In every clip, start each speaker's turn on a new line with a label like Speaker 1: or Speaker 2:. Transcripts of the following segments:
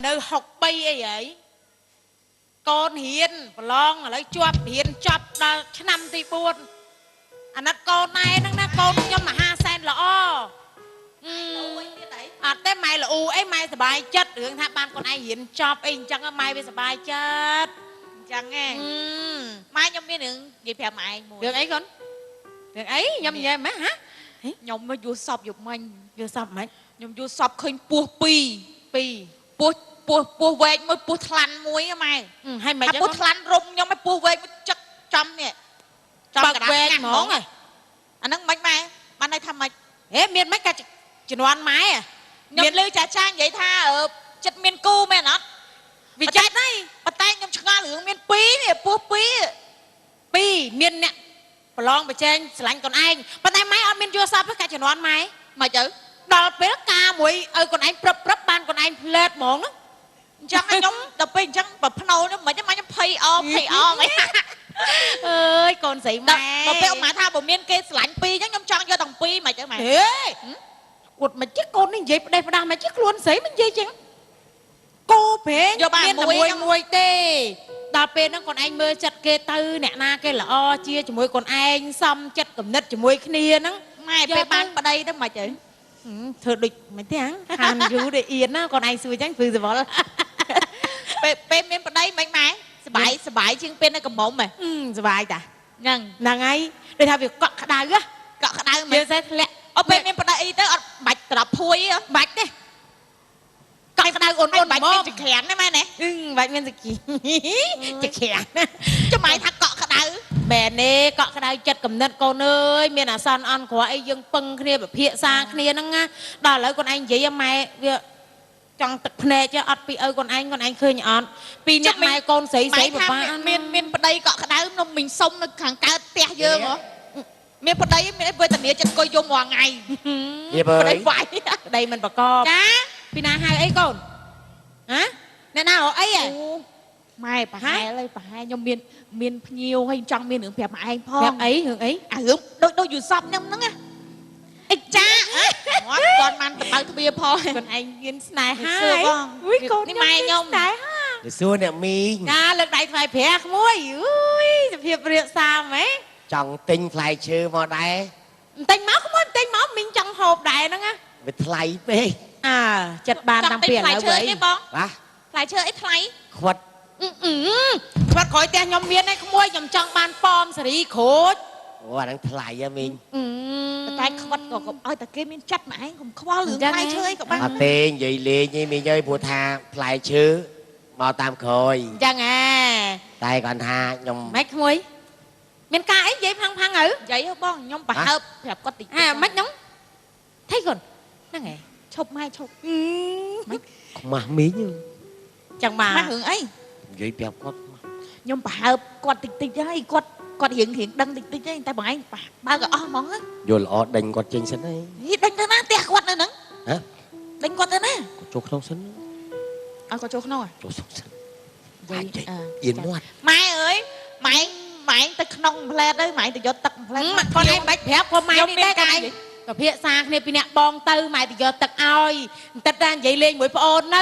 Speaker 1: នៅ63អីហីកូនរៀនប្រឡងឥឡូវជាប់រៀនចប់ដល់ឆ្នាំទី4អាណិតកូនណែហ្នឹងណាកូនខ្ញុំមហាសែនល្អអត់ទេម៉ែល្អូអីម៉ែសบายចិត្តរឿងថាបានកូនឯងរៀនចប់អីអញ្ចឹងម៉ែវាសบายចិត្ត
Speaker 2: អញ្ចឹងឯងម៉ែខ្ញុំមានរឿងនិយាយប្រាប់ម៉ែឯងមួយ
Speaker 1: រឿងអីកូនរឿងអីខ្ញុំនិយាយម៉េចហ៎
Speaker 2: ខ្ញុំមកយល់សពយប់មិញ
Speaker 1: យល់សពម៉េច
Speaker 2: ខ្ញុំយល់សពឃើញពស់ពីរពីរពស់ពស់ពស់វែកមួយពស់ថ្លាន់មួយម៉ែ
Speaker 1: ហើយម៉េច
Speaker 2: ពស់ថ្លាន់រុំខ្ញុំឲ្យពស់វែកមួយចឹកចំនេះ
Speaker 1: ចំកណ្ដាលហ្មង
Speaker 2: អាហ្នឹងមិនម៉ែបានន័យថាម៉េច
Speaker 1: ហេមានម៉េចកាជំនាន់ម៉ែ
Speaker 2: ខ្ញុំឮចាចានិយាយថាចិត្តមានគូមែនអត់
Speaker 1: វាចិត្តហើយ
Speaker 2: ប៉ុន្តែខ្ញុំឆ្ងល់រឿងមានពីរនេះពស់ពីរ
Speaker 1: ពីរមានអ្នកប្រឡងប្រជែងស្រឡាញ់កូនឯងប៉ុន្តែម៉ែអត់មានយល់សពទេកាជំនាន់ម៉ែ
Speaker 2: មកទៅ
Speaker 1: ដល់ពេលការមួយឲ្យកូនឯងព្រឹបព្រឹបបានកូនឯងផ្លែតហ្មងហ្នឹង
Speaker 2: អញ្ចឹងខ្ញុំដល់ពេលអញ្ចឹងបើភ្នោខ្ញុំមិនទេម៉ែខ្ញុំភ័យអភ័យអហ្មង
Speaker 1: អើយកូនស្រីម៉ែ
Speaker 2: ដល់ពេលម៉ែថាបើមានគេស្រឡាញ់ពីរអញ្ចឹងខ្ញុំចង់យកទាំងពីរមិនទៅម៉ែ
Speaker 1: ហេគាត់មិនជិះកូននេះនិយាយផ្ដេសផ្ដាស់មិនជិះខ្លួនស្រីមិននិយាយចឹងគោប្រេងមានតែមួយមួយទេដល់ពេលហ្នឹងកូនឯងមើលចិត្តគេទៅអ្នកណាគេល្អជាជាមួយកូនឯងសមចិត្តគំនិតជាមួយគ្នាហ្នឹង
Speaker 2: ម៉ែពេលបានប្តីទៅមិនទៅ
Speaker 1: ធ្វើដូចមិនទេខានយូរដូចអៀនណាកូនឯងសួរចឹងព្រឺសវល់
Speaker 2: ពេលមានប្តីមិនម៉ែសបាយសបាយជាងពេលនៅកំមុំហ៎
Speaker 1: សបាយតា
Speaker 2: ហ្នឹង
Speaker 1: ហ្នឹងហើយដូចថាវាកក់ក្ដៅហ៎
Speaker 2: កក់ក្ដៅ
Speaker 1: មែនវាសេះធ្លាក់
Speaker 2: អូពេលមានប្តីអីទៅអត់បាច់ត្រប់ភួយ
Speaker 1: បាច់ទេកក់ក្ដៅអ៊ុនអ៊ុន
Speaker 2: បាច់មានចក្រានទេម៉ែណា
Speaker 1: បាច់មានចក្ចក្រាន
Speaker 2: ចាំម៉ែថាកក់ក្ដៅ
Speaker 1: មែនទេកក់ក្ដៅចិត្តកំណត់កូនអើយមានអាសន្នអន់ក្រអីយើងពឹងគ្នាពិភាក្សាគ្នាហ្នឹងណាដល់ឥឡូវកូនឯងនិយាយម៉ែវាចង់ទឹកភ្នែកអត់ពីឪកូនឯងកូនឯងឃើញអត់ពីអ្នកម៉ែកូនស្រីស្រីពិបាក
Speaker 2: មានប្តីកក់ក្ដៅនំមីងសុំនៅខាងកើតផ្ទះយើងហ៎មានប្តីមានវេទនាចិត្តអង្គុយយំរាល់ថ្ងៃ
Speaker 3: ប្
Speaker 2: តីវាយ
Speaker 1: ប្តីមិនប្រកប
Speaker 2: ចា
Speaker 1: ពីណាហៅអីកូនហ៎អ្នកណារកអីហ៎
Speaker 2: ម៉ែប្រហែលហើយប្រហែលខ្ញុំមានភ្ញៀវហើយចង់មានរឿងប្រាប់ម៉ែឯងផង
Speaker 1: ប្រាប់អីរឿងអី
Speaker 2: អារឿងដូចយូសពខ្ញុំហ្នឹងណាអីចាមាត់គាត់បានតបើទ្វាផង
Speaker 1: កូនឯងមានស្នេហាអុយកូន
Speaker 2: នេះម៉ែខ្ញុំ
Speaker 1: ស្នេហា
Speaker 3: សួរអ្នកមីង
Speaker 1: ចាលើកដៃថ្វាយព្រះក្មួយអុយសភាពរៀបសាមហ៎
Speaker 3: ចង់ទិញផ្លែឈើមកដែរ
Speaker 1: ទិញមកក្មួយទិញមកមីងចង់ហូបដែរហ្នឹងណា
Speaker 3: វាថ្លៃពេក
Speaker 1: អើចិត្តបានតាំងពីឥឡូវ
Speaker 2: វិញបង
Speaker 3: បាទ
Speaker 2: ផ្លែឈើអីថ្លៃ
Speaker 3: ខ្វិត
Speaker 1: ខ្វិតក្រោយផ្ទះខ្ញុំមានឯក្មួយខ្ញុំចង់បានប៉មសេរីក្រូច
Speaker 3: អូអាហ្នឹងថ្លៃហ៎មីង
Speaker 2: តែខ្វិតក៏ឲ្យតែគេមានចិត្តមកឯងកុំខ្វល់រឿងផ្លែឈើអីក៏បាន
Speaker 3: អត់ទេនិយាយលេងឯងមីងអើយព្រោះថាផ្លែឈើមកតាមក្រោយ
Speaker 1: អញ្ចឹងហ៎
Speaker 3: តែគាត់ថាខ្ញុំ
Speaker 1: ម៉េចក្មួយមានការអីនិយាយផាំងផាំងទៅ
Speaker 2: និយាយហ៎បងខ្ញុំប្រហើបប្រាប់គាត់តិច
Speaker 1: ហ่าម៉េចហ្នឹងថៃកូនហ្នឹងហ៎
Speaker 2: ឈប់ម៉ែឈប់
Speaker 3: ម៉េចខ្មាស់មីង
Speaker 1: ចឹងបាទ
Speaker 2: ខ្មាស់រឿងអី
Speaker 3: និយាយប្រាប់គាត់
Speaker 2: ខ្ញុំប្រហើបគាត់តិចតិចហើយគាត់គាត់រៀងរៀងដឹងតិចតិចទេតែបងឯងបើកឲ្យអស់ហ្មង
Speaker 3: យល់ល្អដេញគាត់ចេញសិនហើយ
Speaker 2: ដេញទៅណាផ្ទះគាត់នៅហ្នឹង
Speaker 3: ហ៎
Speaker 2: ដេញគាត់ទៅណា
Speaker 3: គាត់ចូលក្នុងសិន
Speaker 2: ឲ្យគាត់ចូលក្នុង
Speaker 3: ចូលក្នុងសិននិយាយអៀនមាត់
Speaker 2: ម៉ែអើយម៉ែម៉ែទៅក្នុងផ្លែទៅម៉ែទៅយកទឹកផ្លែ
Speaker 1: គាត់ឯងបាច់ប្រាប់ក៏ម៉ែនេះដែរគាត់ឯងពិភាក្សាគ្នាពីអ្នកបងទៅម៉ែទៅយកទឹកឲ្យបន្តិចតែនិយាយលេងមួយប្អូននៅ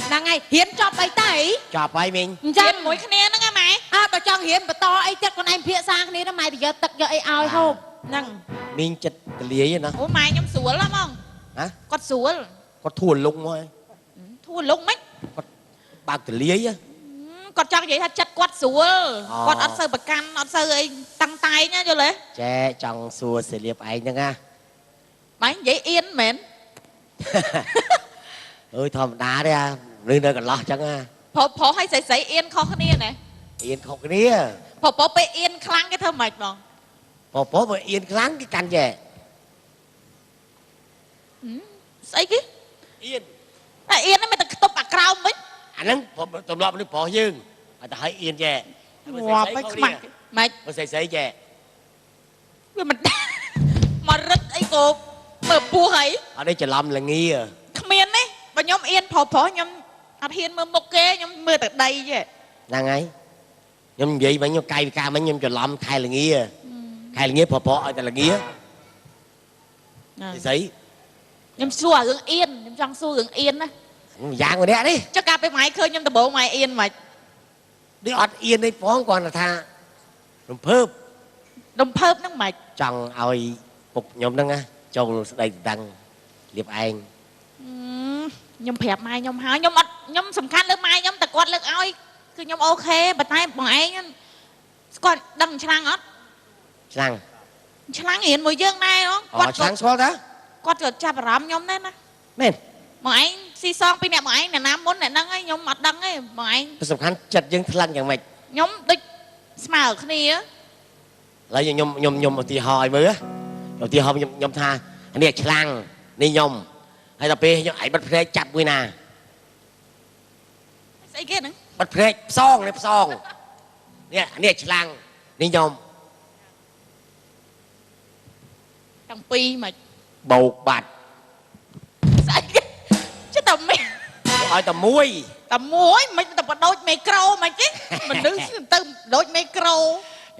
Speaker 1: ហ្នឹងហើយរៀនចប់អីទៅ
Speaker 3: ចប់ហើយមីង
Speaker 1: អញ្ចឹង
Speaker 2: មួយគ្នាហ្នឹងហ៎ម៉ែ
Speaker 1: អើបើចង់រៀនបន្តអីទៀតខ្លួនឯងពិភាក្សាគ្នាទៅម៉ែទៅយកទឹកយកអីឲ្យហូបហ្នឹង
Speaker 3: មីងចិត្តទលាយណា
Speaker 2: អូម៉ែខ្ញុំស្រួលហ៎ហ្មង
Speaker 3: ហ៎
Speaker 2: គាត់ស្រួល
Speaker 3: គាត់ធួលុងមក
Speaker 2: ធួលុងមិន
Speaker 3: គាត់បើកទលាយ
Speaker 2: គាត់ចង់និយាយថាចិត្តគាត់ស្រួលគាត់អត់សូវប្រកាន់អត់សូវអីតាំងតែងណាយល់ទេ
Speaker 3: ចែចង់សួរសេលៀបឯងហ្នឹងណា
Speaker 2: ម៉ែនិយាយអៀនមែន
Speaker 3: អើយធម្មតាទេអាឬនៅកន្លោះចឹងណា
Speaker 2: ប្រុសប្រុសឲ្យស្រីស្រីអៀនខុសគ្នាណា
Speaker 3: អៀនខុសគ្នា
Speaker 2: ប្រុសប្រុសពេលអៀនខ្លាំងគេធ្វើម៉េចបង
Speaker 3: ប្រុសប្រុសបើអៀនខ្លាំងគេកាន់ចែ
Speaker 2: ស្អីគេ
Speaker 3: អៀន
Speaker 2: តែអៀនហ្នឹងមិនតែខ្ទប់អាក្រោមវិញ
Speaker 3: អាហ្នឹងទម្លាប់នេះប្រុសយើងតែឲ្យអៀនចែ
Speaker 2: ងាប់ឲ្យខ្មាស់ម៉េច
Speaker 3: បើស្រីស្រីចែ
Speaker 2: វាមិនមករឹតអីក៏មើលពោះអី
Speaker 3: អត់ទេច្រឡំល្ងា
Speaker 2: គ្មានទេបើខ្ញុំអៀនប្រុសប្រុសខ្ញុំអត់ហ៊ានមើលមុខគេខ្ញុំមើលតែដីទេ
Speaker 3: ហ្នឹងហើយខ្ញុំនិយាយវិញខ្ញុំកាយវិការវិញខ្ញុំច្រឡំខែល្ងាខែល្ងាប្រុសប្រុសឲ្យតែល្ងាស្រី
Speaker 2: ខ្ញុំសួររឿងអៀនខ្ញុំចង់សួររឿងអៀនណា
Speaker 3: យ៉ាងម្នាក់នេះ
Speaker 2: ចុះកាលពេលម៉ែឃើញខ្ញុំដំបូងម៉ែអៀនមិន
Speaker 3: ដូចអត់អៀនទេផងគាត់ថារំភើប
Speaker 2: រំភើបហ្នឹងមិន
Speaker 3: ចង់ឲ្យពុកខ្ញុំហ្នឹងណាចូលស្ដីដណ្ដឹងលៀបឯង
Speaker 2: ខ្ញុំប្រាប់ម៉ែខ្ញុំហើយខ្ញុំអត់ខ្ញុំសំខាន់លើម៉ែខ្ញុំតែគាត់លើកឲ្យគឺខ្ញុំអូខេប៉ុន្តែបងឯងស្គាល់ដឹងឆ្លាំងអត់
Speaker 3: ឆ្លាំង
Speaker 2: ឆ្លាំងរៀនមួយយើងដែរ
Speaker 3: គាត់ឆ្លាំងស្គាល់តា
Speaker 2: គាត់ក៏ចាប់អារម្មណ៍ខ្ញុំដែរណា
Speaker 3: មែន
Speaker 2: បងឯងស៊ីសងពីអ្នកបងឯងអ្នកណាមុនអ្នកហ្នឹងឯងខ្ញុំអត់ដឹងទេបងឯង
Speaker 3: សំខាន់ចិត្តយើងថ្លឹងយ៉ាងម៉េច
Speaker 2: ខ្ញុំដូចស្មើគ្នា
Speaker 3: ឥឡូវខ្ញុំខ្ញុំខ្ញុំឧទាហរណ៍ឲ្យមើលឧទាហរណ៍ខ្ញុំខ្ញុំថានេះឆ្លាំងនេះខ្ញុំហើយដល់ពេលខ្ញុំឯងបិទភ្នែកចាប់មួយណា
Speaker 2: ស្អីគេហ្នឹង
Speaker 3: បិទភ្នែកផ្សងនេះផ្សងនេះនេះឆ្លាំងនេះខ្ញុំ
Speaker 2: តាំងពីមិន
Speaker 3: បោកបាត់
Speaker 2: ស្អីគេចិត្តតែមិន
Speaker 3: ឲ្យតែមួយ
Speaker 2: តែមួយមិនតែបដូចមីក្រូមិនទេមនុស្សទៅដូចមីក្រូ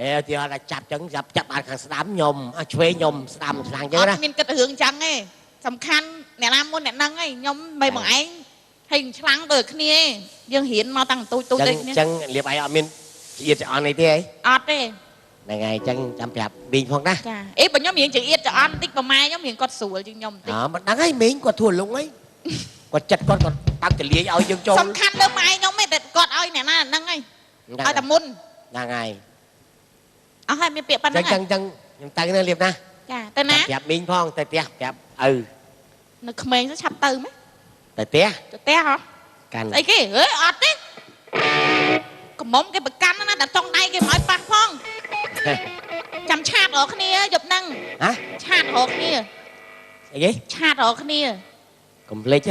Speaker 3: អេទីហោះថាចាប់ចឹងចាប់ចាប់បានខាងស្ដាំខ្ញុំឆ្វេងខ្ញុំស្ដាំឆ្លាំងចឹងណា
Speaker 2: អត់មានគិតរឿងចឹងទេសំខាន់អ្នកណាមុនអ្នកហ្នឹងឯងខ្ញុំមិនបងឯងហើយឆ្លាំងដូចគ្នាយើងរៀនមកតាំងទូចទូចដូចគ្នា
Speaker 3: ចឹងលៀបឯងអត់មានចៀតចអន់អីទេអី
Speaker 2: អត់ទេ
Speaker 3: ហ្នឹងហើយចឹងចាំប្រាប់មីងផងណា
Speaker 2: ចាអេបើខ្ញុំរៀនចៀតចអន់តិចប្រម៉ែខ្ញុំរៀនគាត់ស្រួលជាងខ្ញុំតិច
Speaker 3: អើមិនដឹងហើយមីងគាត់ធួលងអីគាត់ចិត្តគាត់គាត់បើកទលាយឲ្យយើងចូល
Speaker 2: សំខាន់លើម៉ែខ្ញុំឯងតែគាត់ឲ្យអ្នកណាហ្នឹងឯងឲ្យតែមុន
Speaker 3: ហ្នឹងហើយ
Speaker 2: អស់ហើយមានពាក្យប៉ុណ្្នឹង
Speaker 3: ចឹងចឹងខ្ញុំទៅណាលៀបណា
Speaker 2: ចាទៅណា
Speaker 3: ប្រាប់មីងផងទៅផ្ទះប្រាប់ឪ
Speaker 2: នៅក្មេងទៅឆាប់ទៅម៉េច
Speaker 3: ទៅផ្ទះ
Speaker 2: ទៅផ្ទះហ៎
Speaker 3: កាន់
Speaker 2: ស្អីគេហេអត់ទេកំមុំគេប្រកាន់ណាតែតុងដៃគេមិនឲ្យប៉ះផងចាំឆាតរកគ្នាយប់ហ្នឹង
Speaker 3: ហ៎
Speaker 2: ឆាតរកគ្នា
Speaker 3: ស្អីគេ
Speaker 2: ឆាតរកគ្នា
Speaker 3: កុំភ្លេច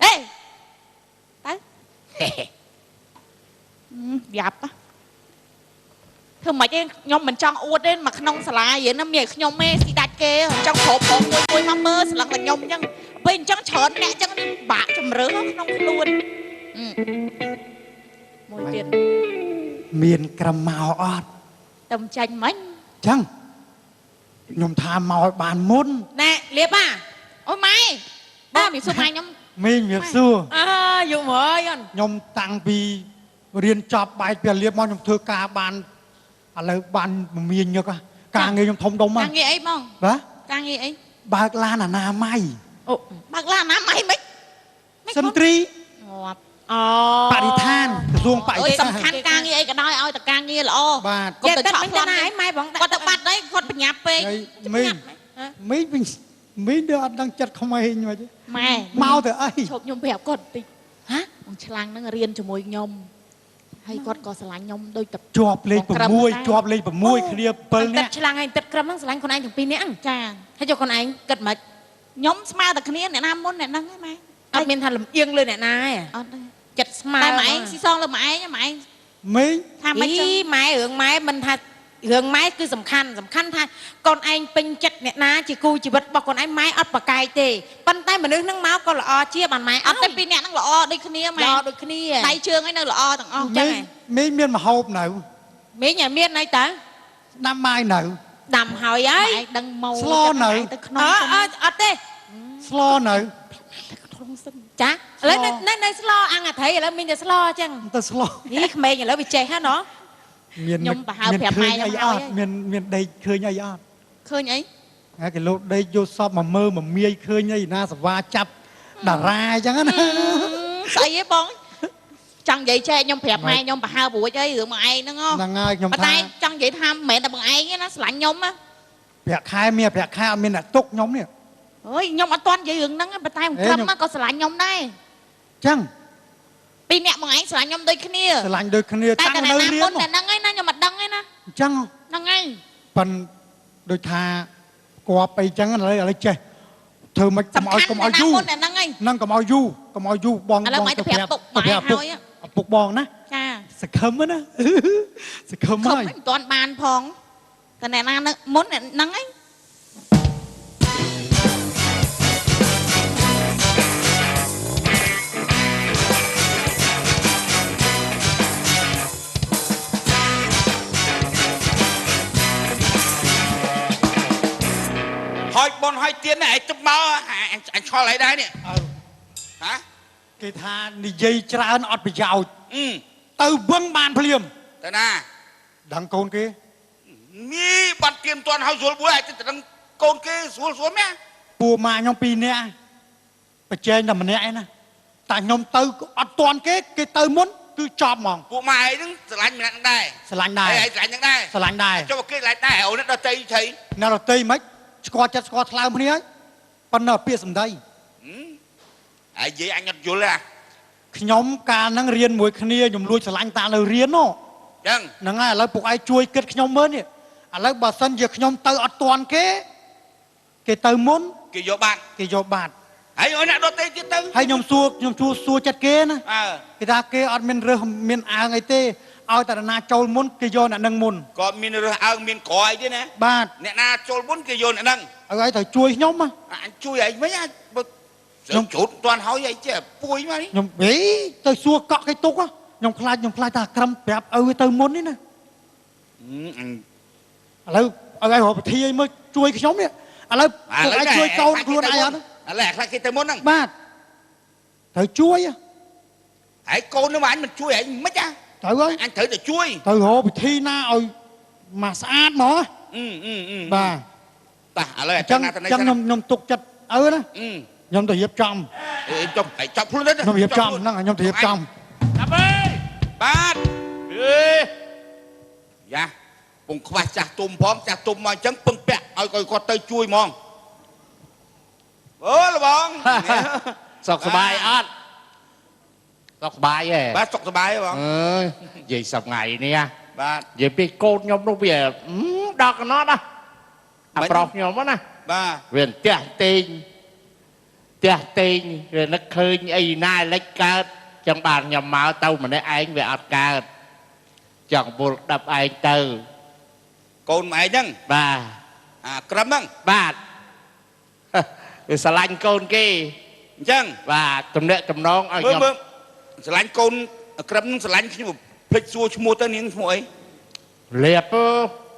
Speaker 2: អេទៅយ៉ាប់ធ្វើម៉េចទេខ្ញុំមិនចង់អួតទេមកក្នុងសាលារៀនណាមានខ្ញុំទេស៊ីដាច់គេចង់គ្របផងមួយមួយមកមើលស្លឹងតែខ្ញុំអញ្ចឹងពេលអញ្ចឹងច្រើនអ្នកអញ្ចឹងបាក់ជំរឿក្នុងខ្លួនមួយទៀត
Speaker 4: មានក្រមៅអត់
Speaker 2: តែមិនចាញ់មិញ
Speaker 4: អញ្ចឹងខ្ញុំថាមកឲ្យបានមុន
Speaker 1: ណែលៀបអា
Speaker 2: អូយម៉ែបងមានសួរម៉ែខ្ញុំ
Speaker 4: មីងមានសួរ
Speaker 1: អើយំហើយអូន
Speaker 4: ខ្ញុំតាំងពីរៀនចប់បែកពីលៀបមកខ្ញុំធ្វើការបានឥឡូវបានមមាញឹកការងារខ្ញុំធំដុំ
Speaker 2: ការងារអីបង
Speaker 4: បាទ
Speaker 2: ការងារអី
Speaker 4: បើកឡានអនាម័យ
Speaker 2: អូបើកឡានអនាម័យមិន
Speaker 4: សិនត្រី
Speaker 2: ងាប់
Speaker 1: អូ
Speaker 4: បរិស្ថានក្រសួងបរិស្ថាន
Speaker 2: សំខាន់ការងារអីក៏ដោយឲ្យតែការងារល្អ
Speaker 4: បាទ
Speaker 2: កុំទៅឆក់
Speaker 1: ប្លន់ឯងម៉ែបង
Speaker 2: គាត់ទៅបាត់អីគាត់បញ្ញាពេក
Speaker 4: មីងមីងវិញមីងដូចអត់ដឹងចិត្តក្មេងមក
Speaker 2: ម៉ែ
Speaker 4: មកទៅអី
Speaker 2: ឈប់ខ្ញុំប្រាប់គាត់បន្តិចហ៎បងឆ្លាំងហ្នឹងរៀនជាមួយខ្ញុំហើយគាត់ក៏ស្រឡាញ់ខ្ញុំដូចតែ
Speaker 4: ជាប់លេខ6ជាប់លេខ6គ្នា7នាក់
Speaker 1: ទឹកឆ្លាំងឯងទឹកក្រឹមហ្នឹងស្រឡាញ់ខ្លួនឯងទាំងពីរនាក់
Speaker 2: ចា
Speaker 1: ហើយយកខ្លួនឯងគិតមិន
Speaker 2: ខ្ញុំស្មើតែគ្នាអ្នកណាមុនអ្នកហ្នឹងឯងម៉ែ
Speaker 1: អត់មានថាលំអៀងលើអ្នកណាឯង
Speaker 2: អត់ទេ
Speaker 1: ចិត្តស្មើ
Speaker 2: តែម៉ែឯងស៊ីសងលើម៉ែឯងម៉ែឯង
Speaker 4: មីង
Speaker 2: ថាមិនចឹង
Speaker 1: ម៉ែរឿងម៉ែមិនថារឿងម៉ែគឺសំខាន់សំខាន់ថាកូនឯងពេញចិត្តអ្នកណាជាគូជីវិតរបស់កូនឯងម៉ែអត់ប្រកែកទេប៉ុន្តែមនុស្សហ្នឹងមកក៏ល្អជាបានម៉ែ
Speaker 2: អត់តែពីរអ្នកហ្នឹងល្អដូចគ្នាម៉ែ
Speaker 1: ល្អដូចគ្នា
Speaker 2: ដៃជើងឯងនៅល្អទាំងអស់
Speaker 1: ចឹង
Speaker 4: មីងមានមហូបនៅ
Speaker 1: មីងមានអីតើ
Speaker 4: ដាំបាយនៅ
Speaker 1: ដាំហើយហើយ
Speaker 2: ម៉ែដឹងមក
Speaker 4: ស្លនៅ
Speaker 2: ទៅក្នុង
Speaker 1: អឺអត់ទេ
Speaker 4: ស្លនៅ
Speaker 2: ក្នុងសិន
Speaker 1: ចាឥឡូវនៅនៅស្លអាំងអាត្រីឥឡូវមានតែស្លអញ្ចឹង
Speaker 4: ទៅស្ល
Speaker 1: នេះក្មេងឥឡូវវាចេះហ៎ណោះ
Speaker 4: មាន
Speaker 2: ខ្ញុំប្រហើប្រាប់ម៉ែខ្ញុំ
Speaker 4: អីអត់មានមានដេកឃើញអីអត់
Speaker 2: ឃើញអី
Speaker 4: ហើយគេលោកដេកយកសពមកមើលមកមាយឃើញអីណាសវ៉ាចាប់តារាអញ្ចឹងណា
Speaker 2: ស្អីហ៎បងចង់និយាយចេះខ្ញុំប្រាប់ម៉ែខ្ញុំប្រហើព្រួចអីរឿងមកឯងហ្នឹង
Speaker 4: ហ្នឹងហើយខ្ញុំថា
Speaker 2: តែចង់និយាយថាមិនមែនតែបងឯងទេណាស្រឡាញ់ខ្ញុំណា
Speaker 4: ប្រាក់ខែមានប្រាក់ខែអត់មានអ្នកទុកខ្ញុំនេះ
Speaker 2: អើយខ្ញុំអត់ទាន់និយាយរឿងហ្នឹងប៉ុន្តែមិនក្រឹមក៏ស្រឡាញ់ខ្ញុំដែរ
Speaker 4: អញ្ចឹង
Speaker 2: ពីរអ្នកបងឯងស្រឡាញ់ខ្ញុំដូចគ្នា
Speaker 4: ស្រឡាញ់ដូចគ្នា
Speaker 2: តែ
Speaker 4: តាំងនៅរៀន
Speaker 2: មុនតែហ្នឹងឯងណាខ្ញុំអត់ដឹងឯណា
Speaker 4: អញ្ចឹង
Speaker 2: ហ្នឹងហើយ
Speaker 4: ប៉ិនដូចថាគប់អីចឹងឥឡូវចេះធ្វើមិនកុំឲ្យកុំឲ្យយូរ
Speaker 2: ហ្នឹងហើយ
Speaker 4: ហ្នឹងកុំឲ្យយូរកុំឲ្យយូរបង
Speaker 2: ឥឡូវមិនទៅប្រាប់ពុកម៉ែហើយ
Speaker 4: ឪពុកបងណា
Speaker 2: ចា
Speaker 4: សង្ឃឹមណាសង្ឃឹមហើយ
Speaker 2: មិនទាន់បានផងតែអ្នកណាមុនហ្នឹងឯង
Speaker 5: ហើយបនហើយទៀននេះឯងទៅមកអញឆ្លល់អីដែរនេះ
Speaker 4: គេថានិយាយច្រើនអត់ប្រយោជន៍
Speaker 5: អឺ
Speaker 4: ទៅវឹងបានភ្លាម
Speaker 5: ទៅណា
Speaker 4: ដឹងកូនគេ
Speaker 5: មីបាត់គៀមតាន់ហើយស្រួលមួយអាចទៅដឹងកូនគេស្រួលស្រួលមែន
Speaker 4: ពួកម៉ាខ្ញុំពីរនាក់ប្រជែងតែម្នាក់ឯណាតែខ្ញុំទៅអត់តាន់គេគេទៅមុនគឺចប់ហ្មង
Speaker 5: ពួកម៉ែឯងហ្នឹងស្រឡាញ់ម្នាក់ហ្នឹងដែរ
Speaker 4: ស្រឡាញ់ដែរ
Speaker 5: ឯងស្រឡាញ់ហ្នឹងដែរ
Speaker 4: ស្រឡាញ់ដែរ
Speaker 5: ចុះគេស្រឡាញ់ដែរអូននេះដល់តៃឆៃ
Speaker 4: អ្នករតីមិនស្គាល់ចិត្តស្គាល់ថ្លើមគ្នាហើយប៉ុន្តែពាក្យសម្ដី
Speaker 5: ឯងនិយាយអញអត់យល់ទេ
Speaker 4: ខ្ញុំកាលហ្នឹងរៀនមួយគ្នាខ្ញុំលួចស្រឡាញ់តានៅរៀនណ
Speaker 5: ចឹង
Speaker 4: ហ្នឹងហើយឥឡូវពុកឯងជួយគិតខ្ញុំមើលនេះឥឡូវបើសិនជាខ្ញុំទៅអត់តាន់គេគេទៅមុន
Speaker 5: គេយកបាត់
Speaker 4: គេយកបាត់
Speaker 5: ហើយអូនអ្នកដតេទៀតទៅ
Speaker 4: ហើយខ្ញុំសួរខ្ញុំជួសួរចិត្តគេណា
Speaker 5: អើ
Speaker 4: គេថាគេអត់មានរើសមានអើងអីទេឲ្យតែណាចូលមុនគេយកអ្នកនឹងមុន
Speaker 5: ក៏មានរើសអើងមានក្រអីទេណា
Speaker 4: បាទ
Speaker 5: អ្នកណាចូលមុនគេយកអ្នកនឹង
Speaker 4: ឲ្យឯងត្រូវជួយខ្ញុំ
Speaker 5: អញជួយឯងវិញខ្ញុំជ្រុតតាន់ហើយអីចេះពួយមកនេះ
Speaker 4: ខ្ញុំហីទៅសួរកក់គេទុកខ្ញុំខ្លាចខ្ញុំខ្លាចថាក្រឹមប្រាប់ឪទៅមុននេះណាឥឡូវឲ្យឯងរកវិធីអីមើលជួយខ្ញុំនេះឥឡូវឯងជួយកូនខ្លួនឯងអត់
Speaker 5: ឥឡូវខ្លាចគេទៅមុនហ្នឹង
Speaker 4: បាទត្រូវជួយ
Speaker 5: ហើយកូននឹងអញមិនជួយឯងមិនហ៎
Speaker 4: ត្រូវហើយ
Speaker 5: អញត្រូវតែជួយ
Speaker 4: ត្រូវរកវិធីណាឲ្យមកស្អាតហ្មងបាទ
Speaker 5: បាទឥឡូវ
Speaker 4: អញ្ចឹងខ្ញុំទុកចិត្តឪណាខ្ញុំទៅរៀបចំ
Speaker 5: ចប់ចប់ខ្លួនទៅ
Speaker 4: ខ្ញុំរៀបចំហ្នឹងខ្ញុំទៅរៀបចំ
Speaker 6: ចាប់អើយ
Speaker 5: បាទ
Speaker 6: អេ
Speaker 5: យ៉ាពងខ្វះចាស់ទុំផងចាស់ទុំមកអញ្ចឹងពឹងពាក់ឲ្យគាត់ទៅជួយហ្មងអូលបង
Speaker 6: សុខសប្បាយអត់សុខសប្បាយហ៎
Speaker 5: បាទសុខសប្បាយបង
Speaker 6: អើយនិយាយសប្ងៃនេះ
Speaker 5: បាទ
Speaker 6: និយាយពីកូនខ្ញុំនោះវាដល់កណត់ណាអាប្រុសខ្ញុំណា
Speaker 5: បាទ
Speaker 6: វាផ្ទះតេងផ្ទះតេងវានឹកឃើញអីណាលិចកើតចឹងបានខ្ញុំមកទៅម្នាក់ឯងវាអត់កើតចង់វល់ដាប់ឯងទៅ
Speaker 5: កូនម៉ែហ្នឹង
Speaker 6: បាទ
Speaker 5: អាក្រឹមហ្នឹង
Speaker 6: បាទវាស្រឡាញ់កូនគេ
Speaker 5: អញ្ចឹង
Speaker 6: បាទទំនាក់ទំនងឲ្យខ្ញុំ
Speaker 5: មើលស្រឡាញ់កូនក្រឹមហ្នឹងស្រឡាញ់ខ្ញុំភ្លេចសួរឈ្មោះទៅនាងឈ្មោះអី
Speaker 6: លៀប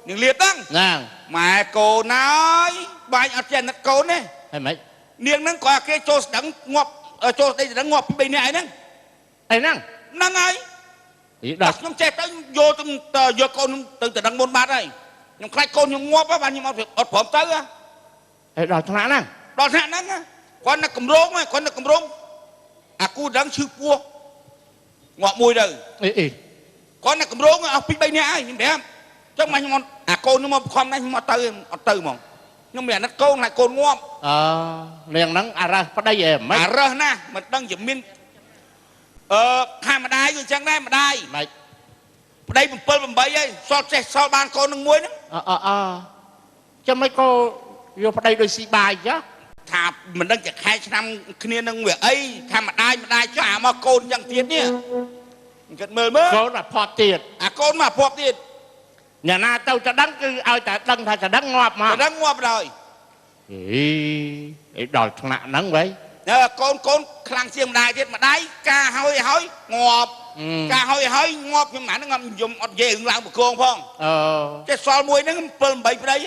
Speaker 5: នាងលៀបហ្នឹង
Speaker 6: ហ្នឹង
Speaker 5: ម៉ែកូនហើយបាញ់អត់ចេះអាណិតកូនទេ
Speaker 6: ហើយម៉េច
Speaker 5: នាងហ្នឹងក៏គេចូលស្ដឹងងាប់ចូលស្ដីស្ដឹងងាប់ពី3នាក់ឯហ្នឹង
Speaker 6: អីហ្នឹង
Speaker 5: ហ្នឹងហើយ
Speaker 6: ដល់
Speaker 5: ខ្ញុំចេះទៅយកទៅយកកូនទៅទៅដឹងមុនបាត់ហើយខ្ញុំខ្លាចកូនខ្ញុំងាប់បាទខ្ញុំអត់អត់ព្រមទៅ
Speaker 6: ហើយដល់ថ្នាក់ហ្នឹង
Speaker 5: ដល់ថ្នាក់ហ្នឹងគាត់នៅកម្រងគាត់នៅកម្រងអាគូដឹងឈឺពោះងាប់មួយទៅ
Speaker 6: អីអី
Speaker 5: គាត់នៅកម្រងអស់ពី3នាក់ហើយខ្ញុំប្រាប់ចឹងមកខ្ញុំអាកូនខ្ញុំមកខំណាស់ខ្ញុំអត់ទៅអត់ទៅហ្មងខ្ញុំមានអាណិតកូនខ្លាចកូនងាប់
Speaker 6: អឺនាងហ្នឹងអារើសប្តីអីមិន
Speaker 5: អារើសណាស់មិនដឹងជាមានអឺខាម្ដាយក៏អញ្ចឹងដែរម្ដាយ
Speaker 6: មិន
Speaker 5: ប្តី7 8ហើយសល់ចេះសល់បានកូននឹងមួយហ្នឹង
Speaker 6: អអអចាំមិនក៏យកប្តីដូចស៊ីបាយចា
Speaker 5: ថាមិនដឹងជាខែឆ្នាំគ្នានឹងវាអីថាម្ដាយម្ដាយចុះអាមកកូនអញ្ចឹងទៀតនេះគិតមើលមើល
Speaker 6: កូនអាផាត់ទៀត
Speaker 5: អាកូនមកអាផាត់ទៀត
Speaker 6: អ្នកណាទៅទៅដឹងគឺឲ្យតែដឹងថាទៅដឹងងាប់មក
Speaker 5: ទៅដឹងងាប់ហើយ
Speaker 6: អីអីដល់ថ្នាក់ហ្នឹងវិញ
Speaker 5: កូនកូនខ្លាំងជាងម្ដាយទៀតម្ដាយការហើយហើយងាប់ការហើយហើយងាប់ខ្ញុំហ្នឹងខ្ញុំអត់និយាយរឿងឡើងប្រកងផង
Speaker 6: អឺ
Speaker 5: ចេះសល់មួយហ្នឹង7 8ប្តី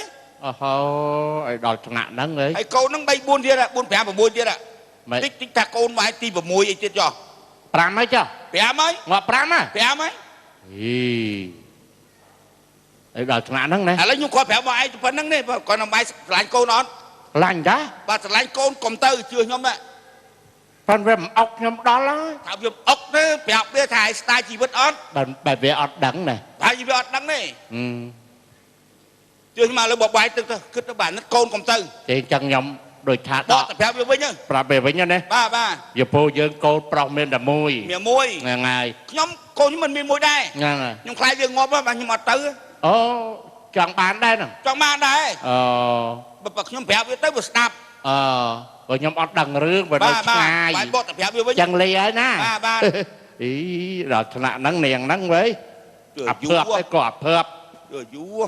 Speaker 6: អូហូអីដល់ថ្នាក់ហ្នឹងហី
Speaker 5: ហើយកូនហ្នឹង3 4ទៀត4 5 6ទៀតតិចតិចថាកូនមកទី6អីទៀតចុះ
Speaker 6: 5ហើយចុះ
Speaker 5: 5ហើយ
Speaker 6: ងាប់5ហ៎
Speaker 5: 5ហើយ
Speaker 6: អីអីដល់ថ្នាក់ហ្នឹងណា
Speaker 5: ឥឡូវខ្ញុំគាត់ប្រាប់មកឯងប៉ុណ្្នឹងនេះគាត់នឹងបាយស្រឡាញ់កូនអត់
Speaker 6: ស្រឡាញ់តា
Speaker 5: បាទស្រឡាញ់កូនកុំទៅជឿខ្ញុំណា
Speaker 6: ប៉ុន្តែវាមិនអុកខ្ញុំដល់ហើយ
Speaker 5: ថាវាអុកទេប្រាប់វាថាឲ្យស្ដាយជីវិតអត់
Speaker 6: បើវាអត់ដឹងណា
Speaker 5: ថាវាអត់ដឹងទេជឿខ្ញុំមកលើបបាយទឹកទៅគិតទៅបាទនឹកកូនកុំទៅ
Speaker 6: ទេអញ្ចឹងខ្ញុំដូចថា
Speaker 5: ដកទៅប្រាប់វាវិញទៅ
Speaker 6: ប្រាប់វាវិញណា
Speaker 5: បាទបាទ
Speaker 6: យពោយើងកូនប្រុសមានតែមួយ
Speaker 5: មានមួយ
Speaker 6: ហ្នឹងហើយ
Speaker 5: ខ្ញុំកូនខ្ញុំមិនមានមួយដែរ
Speaker 6: ហ្នឹងហើយ
Speaker 5: ខ្ញុំខ្លាចវាងាប់បាទខ្ញុំអត់ទៅ
Speaker 6: អូចង់បានដែរហ្នឹង
Speaker 5: ចង់បានដែរ
Speaker 6: អូ
Speaker 5: បើខ្ញុំប្រាប់វាទៅវាស្ដាប់
Speaker 6: អឺបើខ្ញុំអត់ដឹងរឿងបើនៅឆ្ងាយ
Speaker 5: បាទបកទៅប្រាប់វាវិញ
Speaker 6: ចឹងលេហើយណា
Speaker 5: បាទបាទ
Speaker 6: អីដល់ថ្នាក់ហ្នឹងនាងហ្នឹងវិញអាភើបឯក៏អាភើប
Speaker 5: យូរ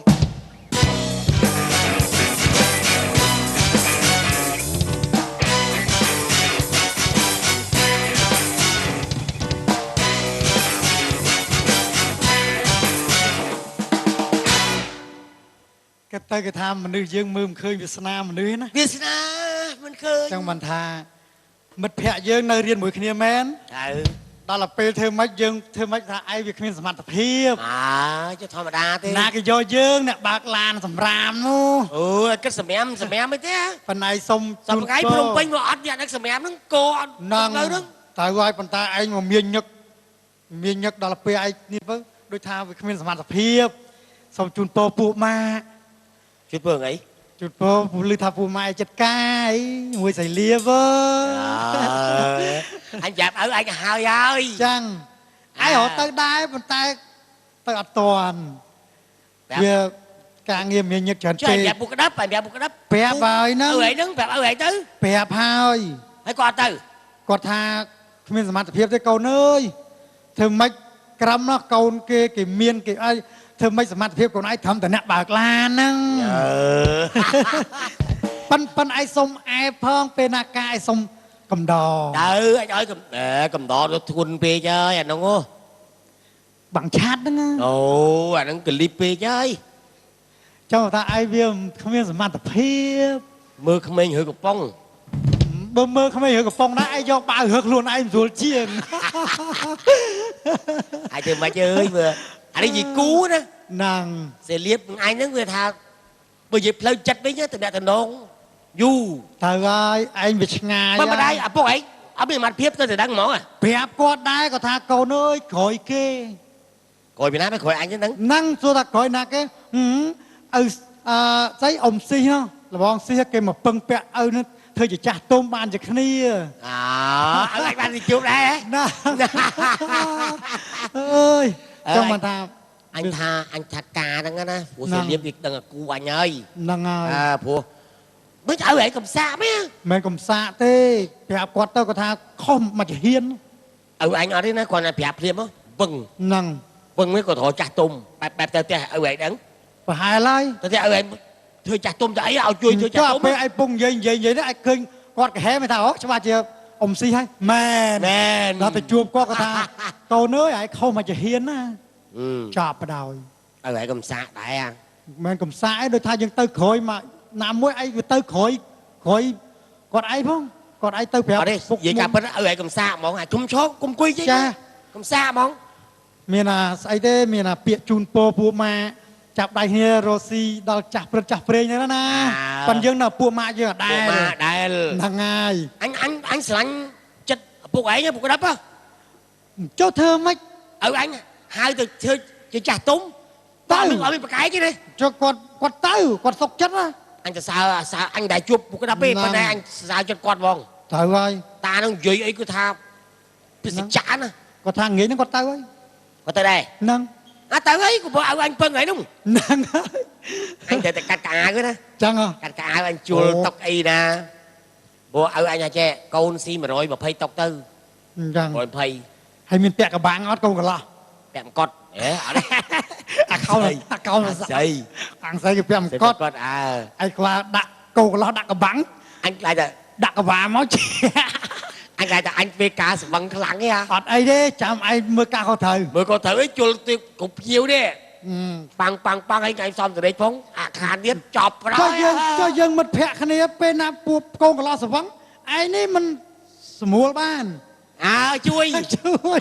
Speaker 4: គេទៅគេថាមនុស្សយើងមើលមិនឃើញវាសនាមនុស្សណា
Speaker 3: វាសនាមិនឃើញ
Speaker 4: ចឹងមិនថា មិត្តភ័ក្តិយើងនៅរៀនមួយគ្នាមែន
Speaker 3: ទៅ
Speaker 4: ដល់ទៅពេលធ្វើម៉េចយើងធ្វើម៉េចថាឯងវាគ្មានសមត្ថភាព
Speaker 3: អើចុះធម្មតាទេ
Speaker 4: ណាគេយកយើងអ្នកបើកឡានសម្រាមនោះ
Speaker 3: អូយគិតសម្រាមសម្រាមអីទេ
Speaker 4: ប៉ុន្តែសុំ
Speaker 3: សប្តាហ៍ភ្នំពេញមកអត់អ្នកដឹកសម្រាមហ្នឹងគោអត់
Speaker 4: ហ្នឹង
Speaker 3: នៅហ្នឹង
Speaker 4: ទៅហើយប៉ុន្តែឯងមកមានញឹកមានញឹកដល់ពេលឯងនេះទៅដូចថាវាគ្មានសមត្ថភាពសូមជូនពរពួកម៉ាក់
Speaker 3: ជួយពើអី
Speaker 4: ជូនពរពលឺថាពួកម៉ាក់ឯងចិត្តកាយមួយស្រីលាវ
Speaker 3: អញប្រាប់ឲ្យអញហើយហើយ
Speaker 4: ចឹងឯងរត់ទៅដែរប៉ុន្តែទៅអត់តាន់វាការងារមានញឹកច្រើនពេក
Speaker 3: ជួយប្រាប់ពួកក្តាប់ប្រាប់ពួកក្តាប់
Speaker 4: ប្រាប់ហើយហ្នឹង
Speaker 3: អើយហ្នឹងប្រាប់ឲ្យឯងទៅ
Speaker 4: ប្រាប់ហើយ
Speaker 3: ហើយគាត់ទៅ
Speaker 4: គាត់ថាគ្មានសមត្ថភាពទេកូនអើយធ្វើម៉េចក្រំណោះកូនគេគេមានគេអីធ្វើម៉េចសមត្ថភាពកូនឯងត្រឹមតែអ្នកបើកឡានហ្នឹងប៉ិនប៉ិនឯងសុំអែផងពេលណាការឯងសុំកំដរ
Speaker 3: ទៅអញឲ្យកំដរទៅធ្ងន់ពេកហើយអាហ្នឹងហ៎
Speaker 4: បាំងឆាតហ្នឹង
Speaker 3: អូអាហ្នឹងកលីបពេកហើយ
Speaker 4: ចង់ថាឯងវាគ្មានសមត្ថភាព
Speaker 3: មើលក្មេងរើកំប៉ុង
Speaker 4: បើមើលក្មេងរើកំប៉ុងណាឯងយកបាវរើខ្លួនឯងស្រួលជាង
Speaker 3: ឯងធ្វើម៉េចអើយមើលអានេះយីគូណា
Speaker 4: ហ្នឹង
Speaker 3: សេលៀបឯងហ្នឹងវាថាបើនិយាយផ្លូវចិត្តវិញទៅអ្នកតំណងយូរ
Speaker 4: ទៅហើយឯងវាឆ្ងាយ
Speaker 3: បើម្ដាយឪពុកឯងអត់មានសមត្ថភាពទៅតែដឹងហ្មង
Speaker 4: ប្រាប់គាត់ដែរគាត់ថាកូនអើយក្រោយគេ
Speaker 3: ក្រោយពីណាទៅក្រោយអញហ្នឹង
Speaker 4: ហ្នឹងសួរថាក្រោយណាគេឪអឺស្អីអ៊ំស៊ីហ៎លបងស៊ីគេមកពឹងពាក់ឪនឹងធ្វើជាចាស់ទុំបានជាគ្នា
Speaker 3: អើឲ្យបានទៅជួបដែរ
Speaker 4: ណាអើយចង់មកថា
Speaker 3: អញថាអញថាការហ្នឹងណាព្រោះសេលៀបវាដឹងអាគូអញហើយ
Speaker 4: ហ្នឹងហើយ
Speaker 3: អើព្រោះមិនឲ្យឯងកំសាកមែន
Speaker 4: មិនកំសាកទេប្រាប់គាត់ទៅគាត់ថាខុសមកជាហ៊ាន
Speaker 3: ឪអញអត់ទេណាគាត់តែប្រាប់ភ្លាមវឹង
Speaker 4: ហ្នឹង
Speaker 3: វឹងវិញគាត់រកចាស់ទុំបែបបែបទៅផ្ទះឪឯងដឹង
Speaker 4: ប្រហែលហើយ
Speaker 3: ទៅផ្ទះឪឯងធ្វើចាស់ទុំទៅអីឲ្យជួយធ្វើចាស់ទុំ
Speaker 4: ពេលឯងពងនិយាយនិយាយនិយាយនេះឯងឃើញគាត់កាហែមិនថាអូច្បាស់ជាអ៊ំស៊ីហើយមែន
Speaker 3: មែន
Speaker 4: ដល់ទៅជួបគាត់គាត់ថាកូនអើយឯងខុសមកជាហ៊ានណាចាប់បដ ாய்
Speaker 3: ឪឯងកំសាកដែរ
Speaker 4: មិនកំសាកឯងដូចថាយើងទៅក្រោយមកណាមួយឯងវាទៅក្រោយក្រោយគាត់ឯងផងគាត់ឯងទៅប្រាប់
Speaker 3: អត់ទេនិយាយការពិតឪឯងកំសាកហ្មងអាជុំឈោកុំអង្គុយ
Speaker 4: ចា
Speaker 3: កំសាកហ្មង
Speaker 4: មានអាស្អីទេមានអាពាក្យជូនពរពួកម៉ាចាប់ដៃគ្នារស់ស៊ីដល់ចាស់ព្រឹត្តចាស់ព្រេងហ្នឹងណាប៉ិនយើងនៅពួកម៉ាយើងអត់ដែរ
Speaker 3: ពួកម៉ាដែល
Speaker 4: ហ្នឹងហើយ
Speaker 3: អញអញអញស្រឡាញ់ចិត្តឪពុកឯងឪពុកក្តាប់
Speaker 4: ចូលធ្វើម៉េច
Speaker 3: ឪអញហៅទៅធ្វើជាចាស់ទុំ
Speaker 4: ទៅ
Speaker 3: អត់មានប្រកែកទេណា
Speaker 4: ចុះគាត់គាត់ទៅគាត់សុកចិត្តណា
Speaker 3: អញទៅសើសើអញដែលជួបពុកក្តាប់ទេ
Speaker 4: ហ្នឹង
Speaker 3: ប៉ុន្តែអញសើចិត្តគាត់ហ្មង
Speaker 4: ត្រូវហើយ
Speaker 3: តានឹងនិយាយអីគឺថាពិសេសចាណា
Speaker 4: គាត់ថាងាយហ្នឹងគាត់ទៅហើយ
Speaker 3: គាត់ទៅដែរ
Speaker 4: ហ្នឹង
Speaker 3: អត់ទៅអីក៏ឲ្យអញពឹងហើយនោះ
Speaker 4: ហ្នឹងហើយ
Speaker 3: អញត្រូវតែកាត់កៅអៅណា
Speaker 4: ចឹងហ៎
Speaker 3: កាត់កៅអៅអញជួលតុកអីណាព្រោះឲ្យអញថាចេះកូនស៊ី120តុកទៅ
Speaker 4: អញ្ចឹង
Speaker 3: 120
Speaker 4: ហើយមានពាក់កបាំងអត់កូនកន្លោះ
Speaker 3: ពាក់មកុដអេអត់ទេ
Speaker 4: អាខោអាកោ
Speaker 3: ស្អី
Speaker 4: អាំងស្អីគេពាក់មកុដ
Speaker 3: កុដអើ
Speaker 4: ឯងខ្លាដាក់កូនកន្លោះដាក់កបាំង
Speaker 3: អញខ្លាចតែ
Speaker 4: ដាក់កបាមកជា
Speaker 3: អញខ្លាចតែអញពេលការស្វឹងខ្លាំងទេហ่า
Speaker 4: អត់អីទេចាំឯងមើលការខុសត្រូវ
Speaker 3: មើលក៏ត្រូវអីជុលទីគ្រប់ភ្ញៀវទេប៉ាំងប៉ាំងប៉ាំងអីថ្ងៃសំសេរីផងអាខានទៀតចប់ប្រ
Speaker 4: ចុះយើងចុះយើងមិត្តភក្តិគ្នាពេលណាពួកកូនកន្លោះស្វឹងឯងនេះមិនស្មួលបាន
Speaker 3: អើជួយ
Speaker 4: ជួយ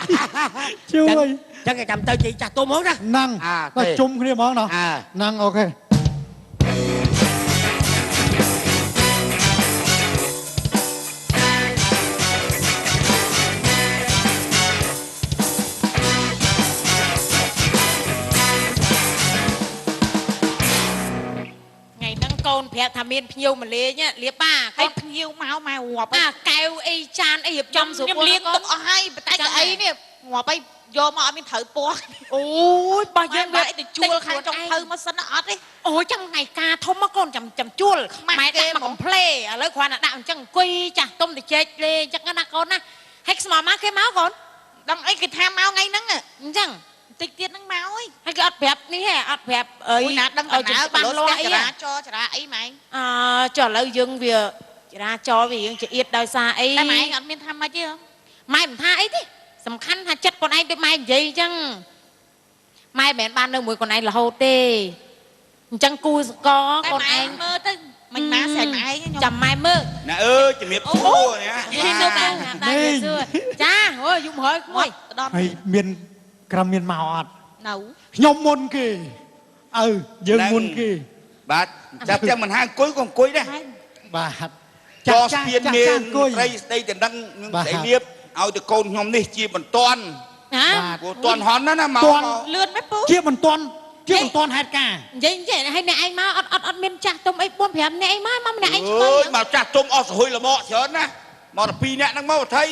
Speaker 4: ជួយ
Speaker 3: ចឹងគេចាំទៅជិះចាស់ទុំហ្មងណា
Speaker 4: ហ្នឹង
Speaker 3: អា
Speaker 4: ទៅជុំគ្នាហ្មងណោះ
Speaker 3: អើ
Speaker 4: ហ្នឹងអូខេ
Speaker 1: ថ្ងៃហ្នឹងកូនប្រាប់ថាមានភ្ញៀវមកលេងលៀបប៉ា
Speaker 2: ហើយភ្ញៀវមកម៉ែងាប់
Speaker 1: អាកែវអីចានអីរៀបចំស្រួល
Speaker 2: ខ្ញុំលាងទុកអស់ហើយតែកៅអីនេះងាប់ហើយយកមកអត់មានត្រូវពណ៌
Speaker 1: អូយបោះយើង
Speaker 2: វាទៅជួលខាងចុងភៅមកសិនអត់ទេ
Speaker 1: អូយចាំថ្ងៃការធំមកកូនចាំចាំជួលម៉ែដាក់មកកំភ្លេឥឡូវគ្រាន់តែដាក់អញ្ចឹងអង្គុយចាស់ទុំទៅជែកលេងអញ្ចឹងណាកូនណាហើយស្មោមកគេមកកូន
Speaker 2: ដឹងអីគេថាមកថ្ងៃហ្នឹង
Speaker 1: អញ្ចឹង
Speaker 2: តិចទៀតហ្នឹងមកអី
Speaker 1: ហើយគេអត់ប្រាប់នេះទេអត់ប្រាប់អី
Speaker 2: អូយណាដឹងតាណា
Speaker 1: បានលាស់អី
Speaker 2: ចរាចរចរាអីម៉ែ
Speaker 1: អើចុះឥឡូវយើងវាចរាចរវាយើងចៀតដោយសារអី
Speaker 2: តែម៉ែអត់មានថាម៉េចទេ
Speaker 1: ម៉ែមិនថាអីទេសំខាន់ថាចិត្តខ្លួនឯងដូចម៉ែនិយាយអញ្ចឹងម៉ែមិនមែនបាននៅមួយខ្លួនឯងរហូតទេអញ្ចឹងគូសក
Speaker 2: តែ
Speaker 1: ខ្លួន
Speaker 2: ម៉ែ
Speaker 1: ឯង
Speaker 2: មើលទៅមិនណាស្រែកម៉ែឯង ខ្ញុំ
Speaker 1: ចាំម៉ែមើល
Speaker 5: ណាអើយជំរាបសួរណា
Speaker 1: នេះនៅតាមដែរសួរចាអូយយំហើយក្មួយ
Speaker 2: ទៅដល់
Speaker 4: ហើយមានក្រមមានមកអត់
Speaker 2: នៅ
Speaker 4: ខ្ញុំមុនគេឪយើងមុនគេ
Speaker 5: បាទចាប់ចាំមិនហាអង្គុយក៏អង្គុយដែរ
Speaker 4: បាទ
Speaker 5: ចោស្ពានមាន
Speaker 4: អង្គុយ
Speaker 5: ត្រីស្ដីដណ្ដឹងនឹង
Speaker 4: បាទ
Speaker 5: ស្ដីលៀបឲ្យទៅកូនខ្ញុំនេះជាបន្ទាន់
Speaker 1: ណា
Speaker 4: បាទ
Speaker 5: ព្រោះទាន់ហន់ណាស់ណាមក
Speaker 4: ទាន់
Speaker 2: លឿនមែនពូ
Speaker 4: ជាបន្ទាន់ជាបន្ទាន់ហេតុការណ៍
Speaker 1: និយាយនិយាយឲ្យអ្នកឯងមកអត់អត់អត់មានចាស់ទុំអី4 5អ្នកឯងមកមកម្នាក់ឯងឆ្
Speaker 5: អើ
Speaker 1: លើយ
Speaker 5: យមកចាស់ទុំអស់សហុយល្មកច្រើនណាស់មកដល់2នាក់ហ្នឹងមកអថៃ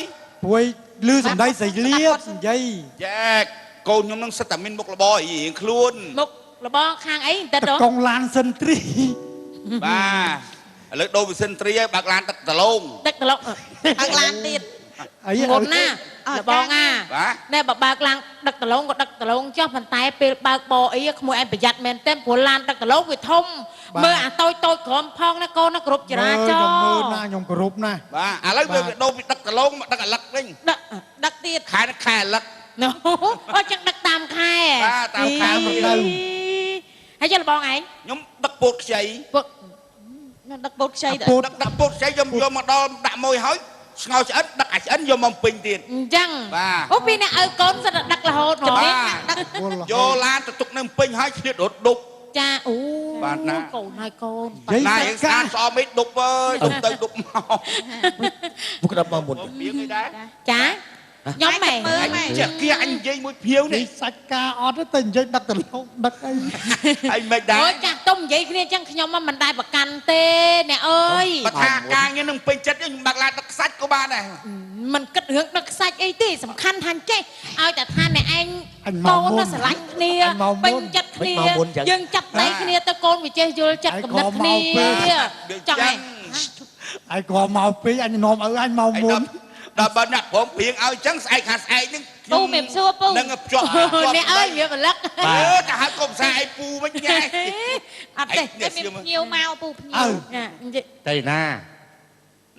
Speaker 4: ព្រួយលឺសំដីស្រីលៀបនិយាយ
Speaker 5: ចែកកូនខ្ញុំហ្នឹងសិតតែមានមុខរបររៀងខ្លួន
Speaker 1: មុខលបងខាងអីបន្តិច
Speaker 4: តកងឡានសិនទ្រី
Speaker 5: បាទឥឡូវដូរវិសិនត្រីហើយបើកឡានទឹកដលង
Speaker 1: ទឹកត្រឡប់
Speaker 2: បើកឡានទៀត
Speaker 4: អី
Speaker 1: ងន់ណាលបងអា
Speaker 5: បាទ
Speaker 1: ណែបើបើកឡានដឹកដលងក៏ដឹកដលងចុះប៉ុន្តែពេលបើកបអីក្មួយឯងប្រយ័ត្នមែនទេព្រោះឡានដឹកដលងវាធំមើលអាតូចតូចក្រមផងណាកូនណាគ្រប់ចរាចរ
Speaker 4: ខ្ញុំមើល
Speaker 1: ណ៍
Speaker 4: ណាខ្ញុំគោរពណាស់
Speaker 5: បាទឥឡូវវាដូរពីទឹកដលងមកដឹកអាលឹកវិញ
Speaker 1: ដឹក
Speaker 2: ដឹកទៀត
Speaker 5: ខែនេះខែអាលឹក
Speaker 1: ណូអូចឹងដឹកតាមខែ
Speaker 5: បាទតាមខែ
Speaker 4: រដូវ
Speaker 1: ហើយចុះលបងឯង
Speaker 5: ខ្ញុំដឹកពោតខ្ចី
Speaker 1: ពុក
Speaker 2: ខ្ញុំដឹកពោតខ្ចីទៅ
Speaker 4: ពោត
Speaker 5: ដឹកដឹកពោតខ្ចីខ្ញុំយកមកដល់ដាក់មួយហើយស្ងោរឆ្អិនដឹកអាឆ្អិនយកមកពេញទៀត
Speaker 1: អញ្ចឹង
Speaker 5: បាទ
Speaker 1: អូពីអ្នកឪកូនសិតតែដឹករហូតហ្មង
Speaker 5: បាទ
Speaker 4: វល់
Speaker 5: យកឡានទៅទុកនៅពេញហើយឆ្លៀតរត់ដប់
Speaker 1: ចាអូ
Speaker 5: បាទណា
Speaker 1: កូនហើយកូន
Speaker 4: និយាយ
Speaker 5: ណា
Speaker 4: សាច់កា
Speaker 5: យើងស្អាតស្អំអីដប់អើយដប់ទៅដប់មក
Speaker 3: ពុកក្តាប់មកមុន
Speaker 5: ពីងអីដែរ
Speaker 1: ចាខ្ញុំម៉ែ
Speaker 2: មើល
Speaker 5: អញ
Speaker 2: ម៉ែ
Speaker 5: ចេះគៀអញនិយាយមួយភៀវ
Speaker 4: និយា
Speaker 5: នេះ
Speaker 4: យសាច់ការអត់ទេតែនិយាយដឹកតឡុកដឹកអី
Speaker 5: អញមិនដែរ
Speaker 1: អូយចាស់ទុំនិយាយគ្នាអញ្ចឹងខ្ញុំមិនដែលប្រកាន់ទេអ្នកអើយ
Speaker 5: បើថាការងារនឹងពេញចិត្តខ្ញុំបាក់ឡានដឹកខ្សាច់ក៏បានដែរ
Speaker 1: មិនគិតរឿងដឹកខ្សាច់អីទេសំខាន់ថាចេះឲ្យតែថាអ្នកឯង
Speaker 4: អញមក
Speaker 1: កូន
Speaker 4: មុន
Speaker 1: ណាស្រឡាញ់គ្នា
Speaker 4: អញមកមុន
Speaker 1: ពេញចិត្តគ្នា
Speaker 3: មិនមកមុនចឹង
Speaker 1: យើងចាប់ដៃគ្នាទៅកូនវាចេះយល់ចិត្ត
Speaker 4: ឯង
Speaker 1: កំណត់គ្នា
Speaker 4: ក៏មកពេក
Speaker 1: ចង់ឯង
Speaker 4: ឯងក៏មកពេកអញនាំឪអញមកមុន
Speaker 5: ដល់បើអ្នកព្រមព្រៀងឲ្យអញ្ចឹងស្អែកខាស្អែកហ្នឹង
Speaker 2: ពូមានសួរពូ
Speaker 5: នឹងភ្ជាប់
Speaker 1: អ្នកអើយវាប្លឹក
Speaker 5: អឺតែហើយកុំសាអីពូវិញញ៉ែ
Speaker 1: អត់ទេ
Speaker 2: តែមានភ្ញៀវមកពូភ្ញៀ
Speaker 4: ឪ
Speaker 2: វ
Speaker 1: ណានិយាយ
Speaker 6: ទៅណា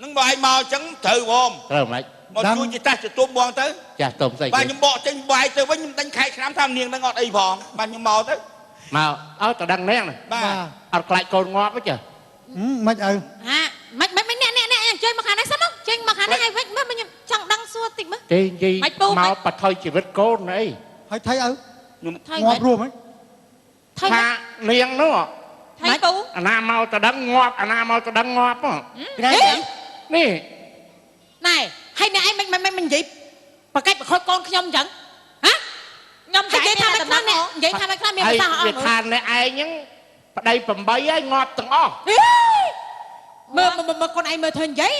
Speaker 5: នឹងបើឯងមកអញ្ចឹងត្រូវហ្មង
Speaker 6: ត្រូវមិន
Speaker 5: មកជួយជាតាស់ជាទុំបងទៅ
Speaker 6: ចាស់ទុំស្អី
Speaker 5: បាទ
Speaker 6: គេ
Speaker 5: ខ្ញុំបកចេញបាយទៅវិញខ្ញុំដេញខែឆ្នាំថានាងនឹងអត់អីផងបាទខ្ញុំមកទៅ
Speaker 6: មកឲ្យតដឹងនាងណា
Speaker 5: បាទ
Speaker 6: អត់ខ្លាចកូនងាប់ទេចា
Speaker 4: ហឹមមិនឪ
Speaker 1: ហាមិនមិនមិនអ្នកអ្នកអ្នកចេញមកខាងនេះសិនមកចេញមកខាងនេះឲ្យវិញមើលខ្ញុំ
Speaker 2: ចង់ដឹងសួរតិចមើល
Speaker 6: ទេនិយាយ
Speaker 2: មិនពូ
Speaker 6: មកបថុយជីវិតកូនអី
Speaker 4: ហើយថៃឪ
Speaker 5: ខ្ញុំ
Speaker 1: ថយ
Speaker 4: ងាប់រួមហ៎
Speaker 1: ថយ
Speaker 6: ថានាងនោះ
Speaker 2: ថៃពូ
Speaker 6: អាណាមកតដឹងងាប់អាណាមកតដឹងងាប់ហ៎នេះ
Speaker 1: ណែហើយអ្នកឯងមិនមិនមិននិយាយបកាច់បខូចកូនខ្ញុំអញ្ចឹងហ៎
Speaker 2: ខ្ញុំ
Speaker 1: ហើយនិយាយថាមិនខ្លះអ្នកនិយាយថាមិនខ្លះមាន
Speaker 6: ហើយ
Speaker 1: ភាសាអស់
Speaker 6: វាថាអ្នកឯងហ្នឹងប្តី8ហើយងាប់ទាំងអស់
Speaker 1: មើលមើលមើលកូនឯងមើលធ្វើនិយាយ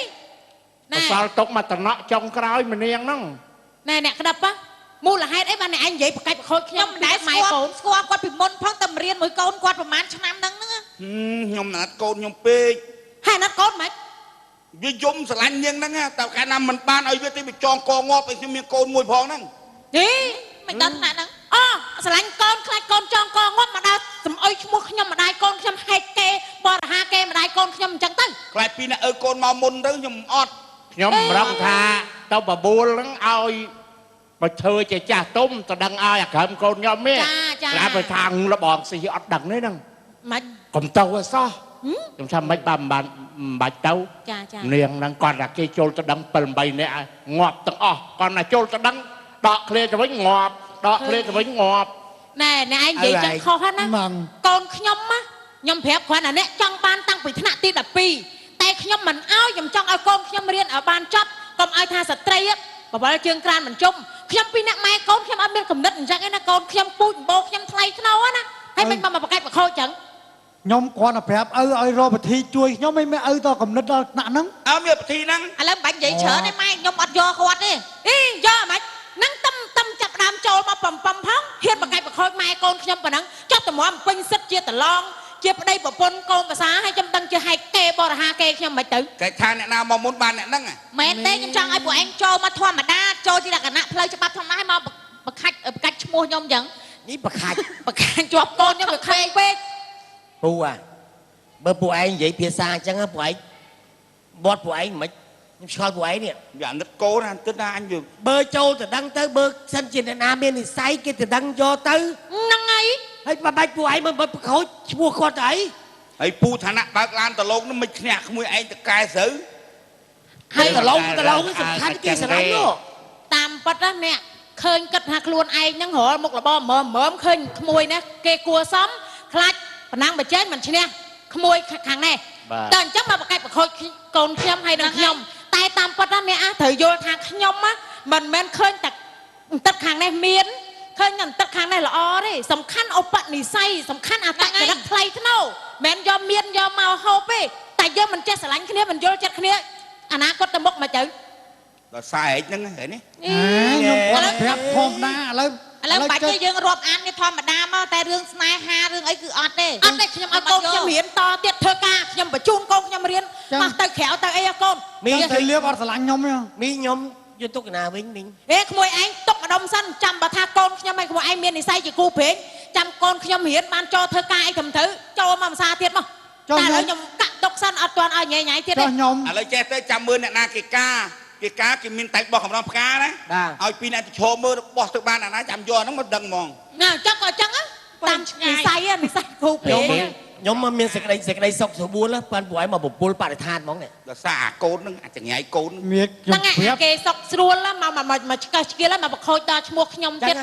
Speaker 1: ណែ
Speaker 6: សល់ទុកមកតំណក់ចុងក្រោយម្នាងហ្នឹង
Speaker 1: ណែអ្នកក្តាប់ហ៎មូលហេតុអីបានអ្នកឯងនិយាយបកាច់បខូចខ្ញុំ
Speaker 2: ខ្ញុំមិនដែល
Speaker 1: ម៉ែ
Speaker 2: ស្គាល់
Speaker 1: កូន
Speaker 2: ស្គាល់គាត់ពីមុនផងតែរៀនមួយកូនគាត់ប្រហែលឆ្នាំហ្នឹងហ្នឹង
Speaker 5: ខ្ញុំណាត់កូនខ្ញុំពេក
Speaker 1: ហើយអាណិតកូនមិន
Speaker 5: វាយំស្រឡាញ់នាងហ្នឹងតែកាលណាមិនបានឲ្យវាទៅវាចងកងាប់ឲ្យខ្ញុំមានកូនមួយផងហ្នឹង
Speaker 1: ទេ
Speaker 2: មិនដល់ថ្នាក់ហ្នឹង
Speaker 1: អូស្រឡាញ់កូនខ្លាចកូនចងកងាប់មកដល់សំអុយឈ្មោះខ្ញុំម្ដាយកូនខ្ញុំហែកគេបរិហាគេម្ដាយកូនខ្ញុំអញ្ចឹងទៅ
Speaker 5: ខ្លាចពីអ្នកឪកូនមកមុនទៅខ្ញុំអត់
Speaker 6: ខ្ញុំរំថាទៅបបួលហ្នឹងឲ្យមកធ្វើជាចាស់ទុំទៅដឹងឲ្យអាក្រមកូនខ្ញុំទេ
Speaker 1: ចាចា
Speaker 6: ឡាទៅថាលបងស៊ីអត់ដឹងទេហ្នឹង
Speaker 1: មិន
Speaker 6: កុំទៅឲ្យសោះខ្ញុំថាមិនបានមិនបាច់ទៅ
Speaker 1: ចាចា
Speaker 6: នាងហ្នឹងគាត់ថាគេចូលទៅដឹង7 8នាក់ងាប់ទាំងអស់គាត់ណាចូលទៅដឹងដកឃ្លាទៅវិញងាប់ដកឃ្លាទៅវិញងាប់
Speaker 1: ណែអ្នកឯងនិយាយចឹងខុសហ្នឹងណា
Speaker 4: ហ្នឹង
Speaker 1: កូនខ្ញុំណាខ្ញុំប្រាប់គ្រាន់តែអ្នកចង់បានតាំងពីថ្នាក់ទី12តែខ្ញុំមិនអោយខ្ញុំចង់ឲ្យកូនខ្ញុំរៀនឲ្យបានចប់កុំឲ្យថាស្ត្រីបបលជើងក្រានមិនជុំខ្ញុំពីអ្នកម៉ែកូនខ្ញុំអត់មានកំណត់អញ្ចឹងឯណាកូនខ្ញុំពូជបោខ្ញុំថ្លៃថ្នូរណាហើយមិនមកបកាច់បខោចចឹង
Speaker 4: ខ្ញុំគ្រាន់តែប្រាប់ឪឲ្យរកវិធីជួយខ្ញុំមិនមែនឪតកំណត់ដល់ថ្នាក់ហ្នឹង
Speaker 5: អើមានពិធីហ្នឹង
Speaker 2: ឥឡូវមិនបាច់និយាយច្រើនទេម៉ែខ្ញុំអត់យកគាត់ទេ
Speaker 1: អីយកហ្មងហ្នឹងតំតំចាប់ដើមចូលមកបំបំផងហ៊ានបកាច់បខោចម៉ែកូនខ្ញុំប៉ុណ្ណឹងចុះតម្រាំពេញសិទ្ធជាតឡងជាប្តីប្រពន្ធកូនភាសាឲ្យខ្ញុំដឹងជាហែកគេបរិហាគេខ្ញុំមិនទៅ
Speaker 5: គេថាអ្នកណាមកមុនបានអ្នកហ្នឹង
Speaker 2: មែនទេខ្ញុំចង់ឲ្យពួកឯងចូលមកធម្មតាចូលជាលក្ខណៈផ្លូវច្បាប់ធម្មតាឲ្យមកបខាច់បកាច់ឈ្មោះខ្ញុំអញ្ចឹង
Speaker 3: នេះបខាច់
Speaker 2: បខាច់ជាប់កូនខ្ញុំវាខេងពេក
Speaker 3: ពូអាបើពួកឯងនិយាយភាសាអញ្ចឹងពួកឯងបត់ពួកឯងមិនខ្ញុំឆ្ងល់ពួកឯងនេះ
Speaker 5: វាអាណិតកូនអាណិតណាអញវា
Speaker 3: បើចូលទៅដឹងទៅបើសិនជាអ្នកណាមាននិស័យគេទៅដឹងយកទៅ
Speaker 1: ហ្នឹងហើយ
Speaker 3: ហើយបាច់ពួកឯងមិនបខូចឈ្មោះគាត់ទៅអី
Speaker 5: ហើយពូឋានៈបើកឡានដលងនោះមិនឈ្នះក្មួយឯងតកែស្រូវ
Speaker 3: ហើយដលងដលងសំខាន់គេស្រឡាញ់នោះ
Speaker 1: តាមប៉ិតណាអ្នកឃើញគិតថាខ្លួនឯងហ្នឹងរាល់មុខរបរមើមមើមឃើញក្មួយនេះគេគួសមខ្លាចប៉ុណ្ណឹងបច្ចេកមិនឈ្នះក្មួយខាងនេះតែអញ្ចឹងមកបកកាច់បខូចកូនខ្ញុំហើយនឹងខ្ញុំតែតាមប៉ិតណាអ្នកត្រូវយល់ថាខ្ញុំមិនមែនឃើញតែទឹកខាងនេះមានឃើញតែទឹកខាងនេះល្អទេសំខាន់ឧបនិស្ស័យសំខាន់អត្តចរិតថ្លៃថ្នូរមិនយកមានយកមកហូបទេតែយើងមិនចេះស្រឡាញ់គ្នាមិនយល់ចិត្តគ្នាអនាគតទៅមុខមកទៅ
Speaker 5: ដល់សារឯងហ្នឹងហ៎នេះ
Speaker 4: ខ្ញុំគាត់ប្រាប់ធម្មតាឥឡូវ
Speaker 2: ឥឡូវបាច់ទេយើងរាប់អាននេះធម្មតាមកតែរឿងស្នេហារឿងអីគឺអត់ទេ
Speaker 1: អត់ទេខ្ញុំឲ្យកូនខ្ញុំរៀនតទៀតធ្វើការខ្ញុំបញ្ជូនកូនខ្ញុំរៀនមកទៅក្រៅទៅអីកូន
Speaker 3: មី
Speaker 4: មីទៅលៀបអត់ស្រឡាញ់ខ្ញុំទេ
Speaker 3: មីខ្ញុំយកទុកណាវិញមី
Speaker 1: ហេក្មួយឯងទុកម្ដុំសិនចាំបើថាកូនខ្ញុំឲ្យក្មួយឯងមាននិស្ស័យជាគូព្រេងចាំកូនខ្ញុំរៀនបានចូលធ្វើការអីត្រឹមត្រូវចូលមកភាសាទៀតមកតែឥឡូវខ្ញុំកាក់ទុកសិនអត់ទាន់ឲ្យញ៉ៃញ៉ៃទៀតទេ
Speaker 4: ចុះខ្ញុំ
Speaker 5: ឥឡូវចេះទៅចាំមើលអ្នកណាគេការគេការគេមានតែបោះកំរងផ្កាណាឲ្យពីរអ្នកទៅឈរមើលបោះទៅបានអាណាចាំយកហ្នឹងមកដឹងហ្មង
Speaker 1: ណាចឹងក៏ចឹងតាមនិស្ស័យនិស្ស័យគូព្រេង
Speaker 3: ខ្ញុំមកមានសេចក្តីសុខស្រួលប៉ាន់ពួកឯងមកពពុលបរិស្ថានហ្មងនេះ
Speaker 5: ដល់សារអាកូនហ្នឹងអាចញ៉ៃកូន
Speaker 4: មានខ្ញុំ
Speaker 1: ហ្នឹង
Speaker 4: ប្រាប់
Speaker 1: គេសុកស្រួលមកមកមកឆ្កឹះឆ្កៀលមកបខូចដល់ឈ្មោះខ្ញុំទៀត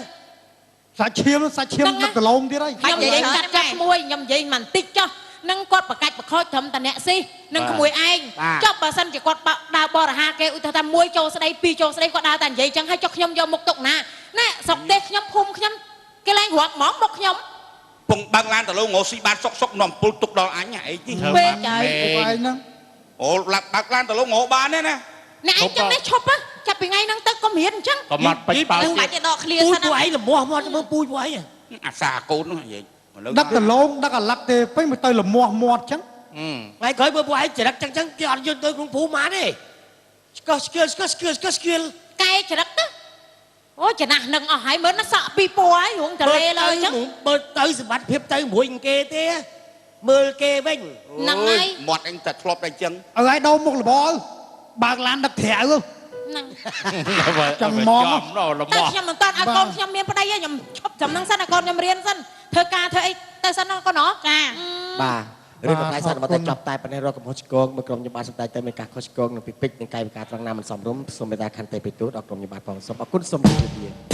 Speaker 4: សាច់ឈាមសាច់ឈាមទឹកដលងទៀតហើយ
Speaker 1: ខ្ញុំនិយាយកាត់ចាស់មួយខ្ញុំនិយាយមិនតិចចុះនឹងគាត់ប្រកាច់បខូចត្រឹមតែអ្នកស៊ីនឹងក្មួយឯងចុះបើសិនជាគាត់ដើរបរិហាគេឧទាហរណ៍ថាមួយចូលស្ដីពីរចូលស្ដីគាត់ដើរតែនិយាយចឹងហើយចុះខ្ញុំយកមុខទុកណាណែស្រុកទេសខ្ញុំភូមិខ្ញុំគេឡើងរាប់ហ្មងមុខខ្ញុំ
Speaker 5: ពងបើកឡានតលោងងស៊ីបានសុកសុកនាំពុលទុកដល់អញអីនេះ
Speaker 1: ពេកហើយ
Speaker 4: ឯងហ្នឹង
Speaker 5: អូឡាប់បើកឡានតលោងងបានទេណា
Speaker 1: អ្នកឯងចឹងនេះឈប់ចាប់ពីថ្ងៃហ្នឹងទៅកុំរៀនអញ្ចឹង
Speaker 6: ក៏មកពេចបោ
Speaker 2: នឹងបាច់ទេដកឃ្លា
Speaker 3: ពូ
Speaker 2: សិន
Speaker 3: ពួកឯងលមាស់មាត់មើលពូពួកឯង
Speaker 5: អាសាកូនហ្នឹងនិយាយ
Speaker 4: ដឹកដលងដឹកអាឡឹកទេពេញមកទៅលមាស់មាត់ចឹង
Speaker 3: ថ្ងៃក្រោយមើលពួកឯងចរិតចឹងចឹងគេអត់យកទៅក្នុងភូមិបានទេឆ្កឹះឆ្កៀលឆ្កឹះឆ្កៀលឆ្កឹះឆ្កៀល
Speaker 1: កែចរិតទៅអូចំណាស់នឹងអស់ហើយមើលណាសក់ពីពណ៌ហើយរងតលេលើចឹង
Speaker 3: បើទៅសម្បត្តិភាពទៅមួយគេទេមើលគេវិញ
Speaker 1: ហ្នឹងហើយ
Speaker 5: មាត់អញតែធ្លាប់តែចឹង
Speaker 4: ឲ្យឯងដូរមុខរបរបើកឡានដឹកត្រាវ
Speaker 1: ហ្នឹង
Speaker 4: ចាំមក
Speaker 1: តែខ្ញុំមិនតាន់ឲ្យកូនខ្ញុំមានប្តីទេខ្ញុំឈប់ចំណឹងសិនឲ្យកូនខ្ញុំរៀនសិនធ្វើការធ្វើអីទៅសិនណាកូនហ៎
Speaker 2: ចា
Speaker 3: បាទរឿងកំ pl ៃសន្មតតែចប់តែប៉ុណ្ណេះរកកំហុសឆ្គងមើលក្រុមខ្ញុំបាទសម្ដែងទៅមានការខុសឆ្គងនិងពិពិចនិងកាយវិការត្រង់ណាមិនសមរម្យសូមមេត្តាខន្តីបេទូដល់ក្រុមខ្ញុំបាទផងសូមអរគុណសូមជម្រាបលា